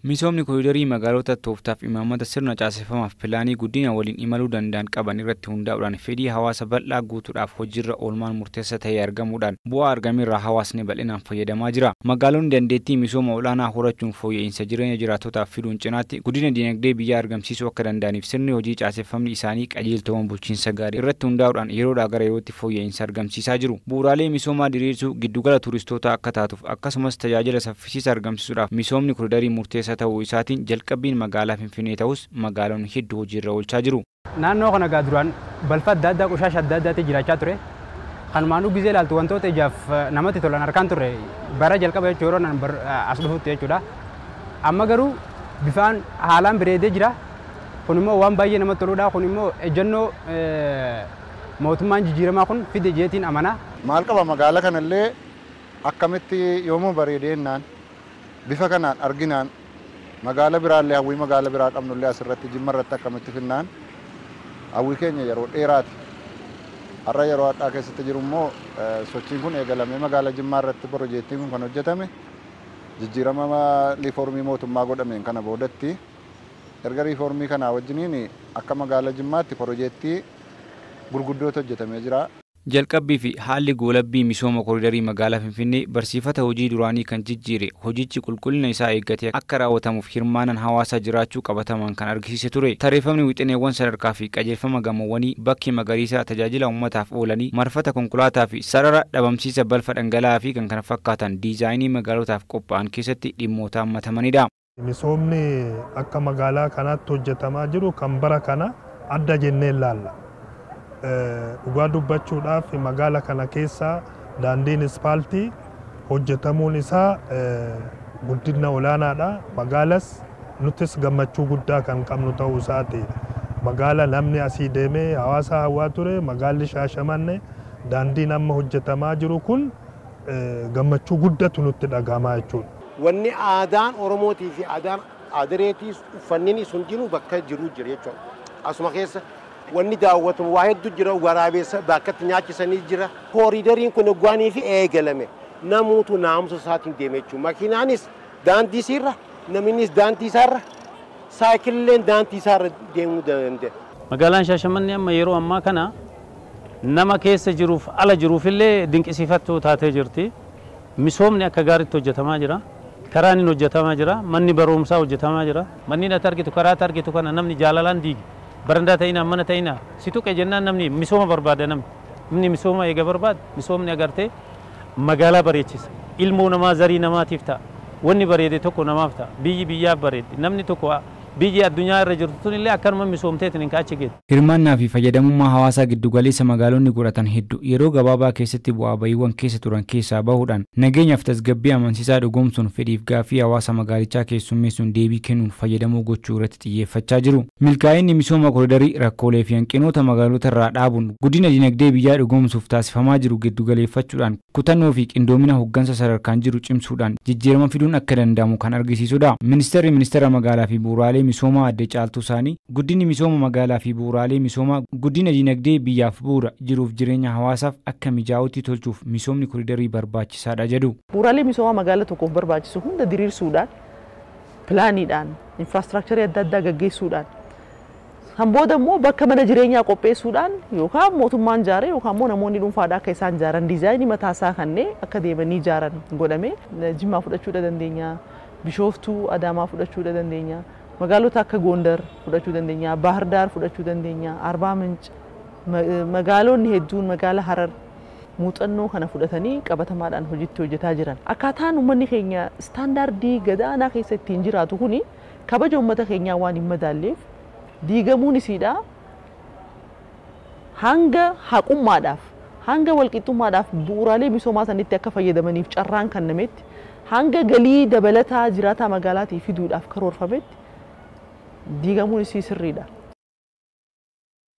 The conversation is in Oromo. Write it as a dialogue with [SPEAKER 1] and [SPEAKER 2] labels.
[SPEAKER 1] Misoomni koriidarii magaalota tooftaaf imaammata sirna caaseffamaaf pilaanii guddina waliin imaluu danda'an qaban irratti hundaa'uudhaan fedhii hawaasa bal'aa guutuudhaaf hojiirra oolmaan murteessaa ta'ee argamuudhaan bu'aa argameerraa hawaasni bal'inaan fayyadamaa jira. Magaalonni dandeettii misooma olaanaa horachuun fooyya'insa jireenya jiraattotaaf fiduun cinaatti guddina dinagdee biyyaa argamsiisuu akka danda'aniif sirni hojii caaseffamni isaanii qajeeltowwan bulchiinsa gaarii irratti hundaa'uudhaan yeroodhaa gara yerootti fooyya'insa argamsiisaa jiru. Bu'uuraalee misoomaa diriirsuu giddugala turistootaa akka taatuuf akkasumas tajaajila saffisiisaa argamsiisuudhaaf misoomni koriidarii murteessaa ta'uu isaatiin jalqabbiin magaalaa Finfinnee ta'us magaalonni hedduu hojiirra oolchaa jiru.
[SPEAKER 2] Naannoo kana gaa duraan balfa adda addaa qoshaasha adda addaatti jiraachaa ture. Kanumaanuu gizee ilaaltu wantoota ijaaf namatti tolan harkaan turre bara jalqaba jechuu yeroo as dhufutti jechuudha. Amma garuu bifaan haalaan bareedee jira. Kun immoo waan baay'ee namatti toludha. Kun immoo ejjennoo mootummaan jijjiiramaa kun fide jeetiin amana.
[SPEAKER 3] Maal qaba magaalaa kanallee akkamitti yoomuu bareedee bifa kanaan arginaan magaala biraallee hawwii magaala biraa qabnullee asirratti Jimma irratti akkamitti finnaan hawwii keenya yeroo dheeraati. Har'a yeroo hadhaa keessatti jiru immoo sochiin kun eegalamee magaala Jimmaa irratti piroojeektiin kun kan hojjetame jijjiirama riifoormii mootummaa godhameen kana boodatti erga riifoormii kanaa wajjiniin akka magaala Jimmaatti piroojeektii gurguddootu hojjetamee jira.
[SPEAKER 1] Jalqabbii fi haalli goolabbii misooma koriidarii magaalaa Finfinnee barsiifata hojii duraanii kan jijjiire hojichi qulqullina isaa eeggatee akka raawwatamuuf hirmaannaan hawaasaa jiraachuu qabataman kan argisiise ture. Tarreeffamni wixineewwan sadarkaa fi qajeelfama gamoowwanii bakki magariisaa tajaajila uummataaf oolanii marfata konkolaataa fi sarara dhabamsiisa balfa dhangala'aa fi kan kana fakkaatan diizaayinii magaalotaaf qophaa'an keessatti dhimmoota hammatamanidha.
[SPEAKER 4] Misoomni akka magaalaa kanaatti hojjetamaa jiru kan bara kana adda jennee ilaalla. Dhugaa dubbachuudhaaf magaala kana keessa daandiin ispaaltii hojjetamuun isaa guddina olaanaadha. Magaalas nutis gammachuu guddaa kan qabnu ta'uu isaati. Magaala namni asii deemee hawaasa hawaa ture magaalli Shaashamannee daandiin amma hojjetamaa jiru kun gammachuu guddatu nutti dhagahama jechuudha.
[SPEAKER 5] Wanni aadaan Oromootii fi aadaan Adireetiis uffanni hundinuu bakka jiru jira jechuudha. Asuma keessa wanni daawwatamu waa hedduu jira waraabessa bakkatti nyaachisanii jira. Kooriidariin kun hoggaanii fi eegalame namuutu naamusa isaatiin deeme jechuudha. Makiinaanis daandii isiirra, namnis daandii isaarra, saayikilleen daandii isaarra deemuu danda'a.
[SPEAKER 6] Magaalaan Shaashamannee amma yeroo ammaa kana nama keessa jiruuf ala jiruufillee dinqisiifattuu taatee jirti. Misoomni akka gaariitti hojjetamaa jira. Karaan hin hojjetamaa jira. Manni barumsaa hojjetamaa jira. Manni ati argitu karaa ati argitu kana namni jaalalaan diigi. Barandaa ta'inaa mana ta'inaa si tuqe jennaan namni misooma barbaada namni. Namni misooma eega barbaada misoomni agartee magaalaa bareechisa. Ilmoo namaa zarii namaatiif ta'a. Wanni bareede tokko namaaf ta'a. Biyyi biyyaaf bareeddi. Namni tokko biyyi addunyaa irra jirtu tun illee akkanuma misoomteetiin hin kaachi geettu.
[SPEAKER 1] Hirmaannaa fi fayyadamummaa hawaasaa giddugaleessa magaalonni godhatan hedduu yeroo gabaabaa keessatti bu'aa bahiiwwan keessa turan keessaa bahuudhaan nageenyaaf tasgabbii amansiisaa dhugoomsuun fedhiif gaaffii hawaasa magaalichaa keessummeessuun deebii kennuun fayyadamoo gochuu irratti xiyyeeffachaa jiru. Milkaa'inni misooma koriidarii rakkoolee fi hanqinoota magaalota irraa dhaabuun guddina dinagdee biyyaa dhugoomsuuf taasifamaa jiru giddugaleeffachuudhaan kutannoo fi qindoomina hooggansa sadarkaan jiru cimsuudhaan jijjiirama fiduun akka danda'amu kan argisiisudha. Ministeerri ministeera magaalaa fi bu'uuraalee misoomaa adde Caaltuu Saanii guddinni misooma magaalaa fi bu'uuraalee misoomaa guddina dinagdee biyyaaf bu'uura jiruuf jireenya hawaasaaf akka mijaa'utti tolchuuf misoomni koriidarii barbaachisaadha jedhu.
[SPEAKER 7] Bu'uuraalee misoomaa magaalaa tokkoof barbaachisu hunda diriirsuudhaan pilaaniidhaan infraastiraakcharii adda addaa gaggeessuudhaan kan booda immoo bakka mana jireenyaa qopheessuudhaan yookaan mootummaan ijaare yookaan immoo namoonni dhuunfaadhaan akka isaan ijaaran diizaayinii mataa isaa kanneen akka deemanii ijaaran godhame Jimmaa fudhachuu dandeenya, Bishooftuu Adaamaa fudhachuu dandeenya. Magaalota akka Gondar fudhachuu dandeenya, Bahar Daar fudhachuu dandeenya, Arbaa Minch magaalonni hedduun magaala Harar muuxannoo kana fudhatanii qabatamaadhaan hojiitti hojjetaa jiran. Akkaataan uummanni keenya istaandaardii gadaanaa keessa ittiin jiraatu kuni kabaja uummata keenyaa waan hin madaalleef diigamuun isiidha hanga haqummaadhaaf hanga walqixxummaadhaaf bu'uuraalee misoomaa sanitti akka fayyadamaniif carraan kennametti hanga galii dabalataa jiraataa magaalaatii fiduudhaaf karoorfametti diigamuun isii sirriidha.